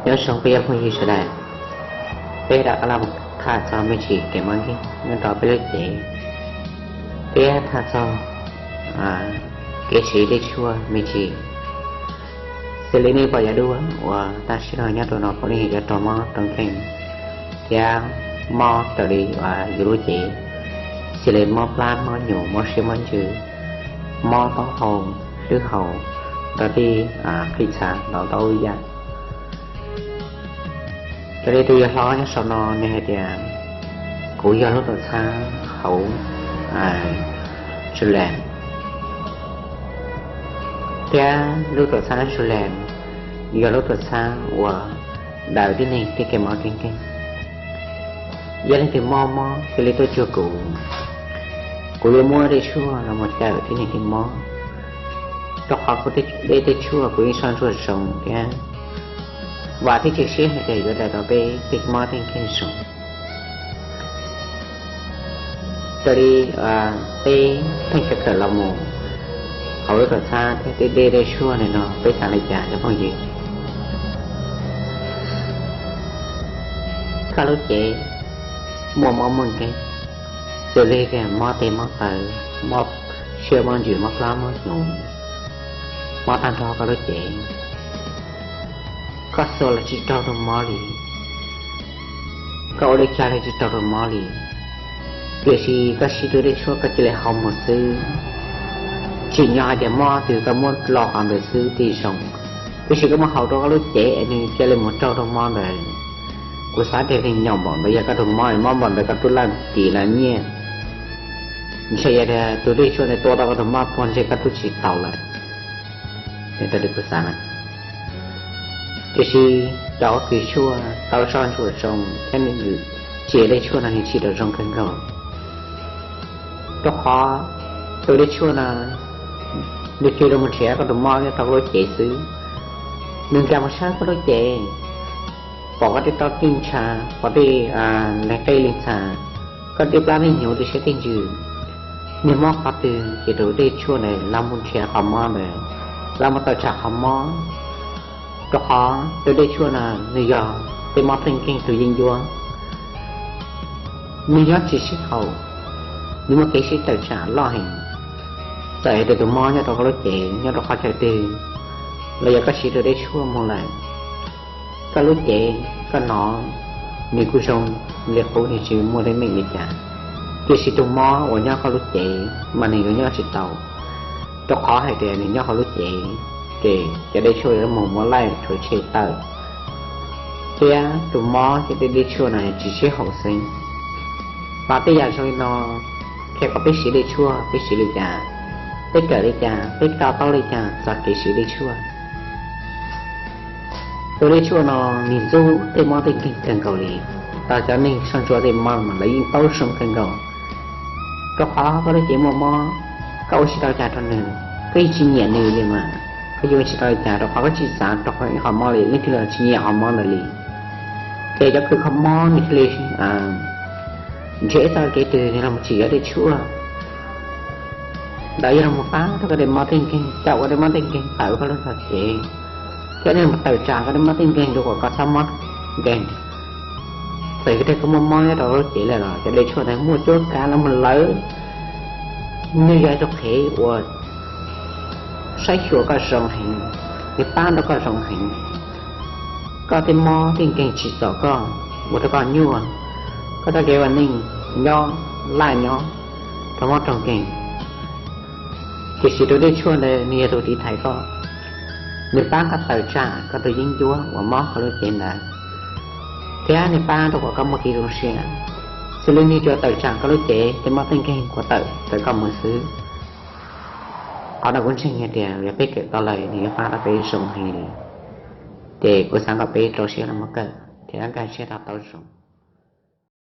Nyob zoo peb cov phooj ywg sawv daws, peb rov qab los tham txog me ntsis kev mob nkeeg nyob rau peb lub cev, thiab tham txog kev siv dej tshuaj me ntsis. Xws li nej pom cov duab uas tam sim no nyob rau no puav leej yog cov raug mob raug nkeeg thiab mob raws li yus lub cev, xws li mob plab, mob nyuv, mob siab mob ntsws, mob taub hau, hlwb hau, rau tej qhib txha, ntau ntau yam. Raws li tus yawg hlob nyob saum no nws hais tias, kuv yog lub tuam txhab hauv Sulas, thiab lub tuam txhab Sulas yog lub tuam txhab uas daws tib neeg tej kev mob kev nkeeg. Yog leej twg mob mob cia li tuaj cuag kuv, kuv yuav muab dej tshuaj los mus cawm tib neeg tej mob, rau qhov kuv tej dej tej tshuaj kuv yeej soj ntsuam zoo thiab vam thiab cia siab hais tias yuav daws tau peb tej mob tej nkeeg zoo. Raws li peb pheej kawm kawm los mus hauv lub tuam txhab thiab tej dej tej tshuaj no peb xav li cas cov phooj ywg? Koj lub cev muaj mob muaj nkeeg, xws li tias mob tes mob taw, mob siab mob ntsws, mob plab mob nyuv, mob tag nrho koj lub cev. Koj xuas los tsis raug tus mob li, koj ua li cas los tsis raug tus mob li, tiam sis koj siv tus dej tshuaj koj cia li haus mus xwb. Tsim nyog hais tias mob twg koj muab lo qhov ntawd xwb tej zoo, tiam sis koj muab haus rau koj lub cev es nws cia li mus raug tus mob ntawd. Kuv xav tias nws nyaum npaum ntawd yog koj tus mob, mob npaum ntawd koj twb laj tis laj nyiaj, ntshe yog tias tus dej tshuaj ntawd tua tau koj tus mob puag ntshe koj twb tsis tau lawm. Raws li kuv xav na, tiam sis cov kws tshuaj tau soj ntsuam zoo thiab nws tsim dej tshuaj no nws tsim rau zoo kawg nkaus, rau qhov tus dej tshuaj no nws cia li mus nrhiav koj tus mob nyob rau koj lub cev xwb. Nws nkag mus sab koj lub cev, pom koj tej taub tej ntsha, pom tej leeg qej leeg txha, koj tej plab tej nyuv tej siab tej ntsws, nws mob qhov twg ces tus dej tshuaj ntawd los mus nrhiav qhov mob ntawd, los mus tawm tsam qhov mob. Rau qhov tus dej tshuaj no nws yog tej mob tej nkeeg tus yeeb ncuab, nws nyob tsis sib haum, nws muaj kev sib tawm tsam loj heev. Txawm hais tias tus mob nyob rau koj lub cev nyob rau qhov chaw twg, los yog koj siv tus dej tshuaj mus lawm, koj lub cev koj hnov nws kuj zoo li qub, nws tsis muaj teeb meem li cas, tiam sis tus mob uas nyob koj lub cev mas nws yuav nyob tsis tau, rau qhov hais tias nws nyob hauv lub cev, ces cov dej tshuaj yuav mus muab laij rhuav tshem tawm, thiab tus mob thiab tej dej tshuaj no tsis sib haum xeeb. Mas tej yam zoo li no, qhia kom peb siv dej tshuaj peb siv li cas, peb kawm li cas, peb to taub li cas txog kev siv dej tshuaj. Tus dej tshuaj no nws ntxub tej mob tej nkeeg kawg nkaus li. Tau cov neeg soj ntsuam tej mob mas lawv yeej paub zoo kawg nkaus, rau qhov koj lub cev muaj mob, koj ua tsis tau li cas rau nws, koj yeej tsis nyiam nws li mas, koj yeej ua tsis tau li cas rau qhov koj tsis xav rau qhov ib qho mob li, leej twg los tsis nyiam qhov mob ntawd li. Ces cov kws kho mob nws thiaj li nrhiav ib txoj kev twg nws los mus tsim cov dej tshuaj ntawd yog los mus pab rau koj tej mob tej nkeeg, coj ua tej mob tej nkeeg tawm koj lub txoj kev, thiab nws los mus tawm tsam koj tej mob tej nkeeg rau kom koj txhob mob nkeeg. Txawm yog tias koj muaj mob nyob rau lub cev lawm los cov dej tshuaj ntawd muaj cuab kav los mus lawv, nws yog ib tug qhev uas saib xyuas koj zoo heev, nws pab tau koj zoo heev. Koj tej mob tej nkeeg tsis txaus koj, ua rau koj nyuaj, koj txoj kev ua neej nyob laj nyob, raug mob raug nkeeg. Tiam sis tus dej tshuaj ntawd nws yog tus tiv thaiv koj, nws pab koj tawm tsam koj tus yeeb ncuab uas mob koj lub cev ntawd, thiab nws pab rau kom koj muaj kev zoo siab. Xws li nws tsuas tawm tsam koj lub cev tej mob tej nkeeg uas tawm ntawm koj mus xwb. Qhov no kuv ntseeg hais tias yog peb kawm tau lawm nws yuav pab rau peb zoo heev li. Ces kuv xav kom peb rau siab los mus kawm thiab nkag siab rau tau zoo.